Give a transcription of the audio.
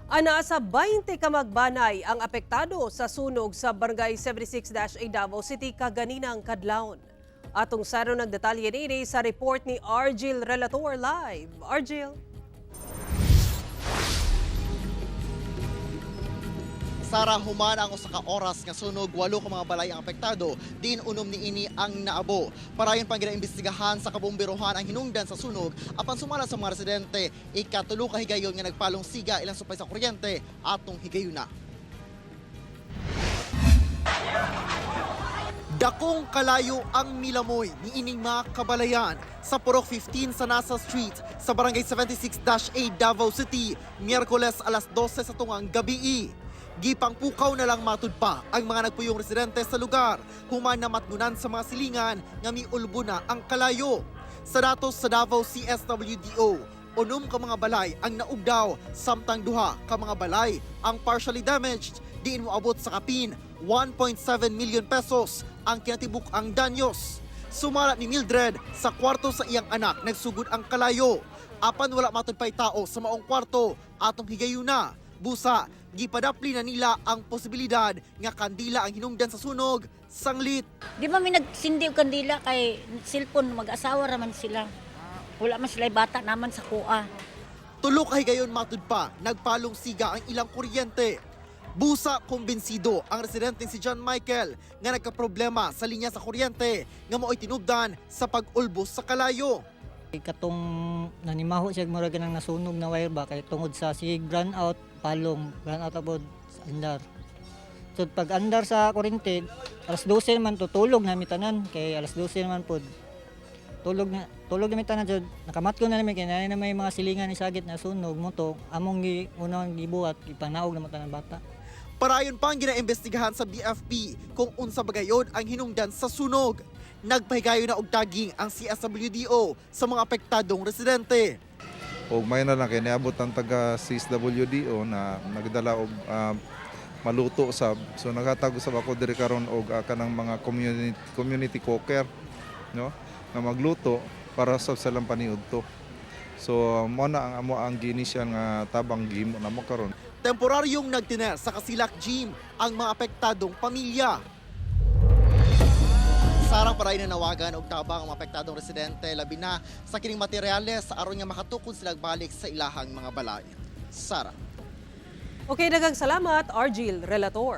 Ana sa 20 ka magbanay ang apektado sa sunog sa Barangay 76-A, Davao City kaganinang kadlawon. Atong saro ng detalye niini sa report ni Argil Relator Live. Argil. Sara, human ang usa ka oras nga sunog, walo ka mga balay ang apektado, diin unom niini ang naabo. Parayon pang ginaimbestigahan sa kabomberohan ang hinungdan sa sunog apan sumala sa mga residente, ikatulo ka higayon nga nagpalong siga ilang supay sa kuryente atong higayuna. Dakong kalayo ang milamoy niining mga kabalayan sa Purok 15 sa Nasa Street sa Barangay 76-A, Davao City, Miyerkules alas 12 sa tungang gabi. Gipang pukaw na lang matud pa ang mga nagpuyong residente sa lugar human na matgunan sa mga silingan nga miulbo na ang kalayo. Sa datos sa Davao CSWDO, unom ka mga balay ang naugdaw samtang duha ka mga balay ang partially damaged, diin moabot sa kapin 1.7 million pesos ang kinatibuk ang danyos. Sumala ni Mildred, sa kwarto sa iyang anak nagsugod ang kalayo. Apan wala matud pay tao sa maong kwarto atong higayuna. Busa, gipadapli na nila ang posibilidad nga kandila ang hinungdan sa sunog, sanglit. Di ba may nagsindi og kandila kay cellphone, mag-asawa raman sila. Wala man sila bata naman sa kuha. Tulo ka higayon matud pa, nagpalong siga ang ilang kuryente. Busa, kumbinsido ang residente si John Michael nga nagkaproblema sa linya sa kuryente nga mao'y tinubdan sa pag-ulbos sa kalayo. Katong nanimaho siya, murag nang nasunog na wire ba kay tungod sa sige brown out, palong brown out abod sa andar. So pag andar sa kuryente, alas 12 man tutulog na mi tanan kay alas 12 naman pod. Tulog na mi tanan, so nakamatko na nami kay naay na may mga silingan ni sagit na sunog mo to among gi unang gibuhat, ipanaog na mo tanan bata. Parayon pang ginaimbestigahan sa BFP kung unsa ba gayod ang hinungdan sa sunog. Nagpahigayon na og taging ang CSWDO sa mga apektadong residente. Og may na lang kay niabot ang taga CSWDO na nagdala og maluto sab. So naghatag usab ako diri karon og kanang mga community community cooker, no, nga magluto para sab sa lang paniudto. So mo na ang amo ang giinisyan nga tabang gihimo namo karon. Temporaryong nagtiner sa Kasilak Gym ang mga apektadong pamilya. Sarang paray na nawagan og tabang ang mga apektadong residente, labi na sa kining materyales aron nga makatukod sila balik sa ilahang mga balay. Sara. Okay, daghang salamat, Argil Relator.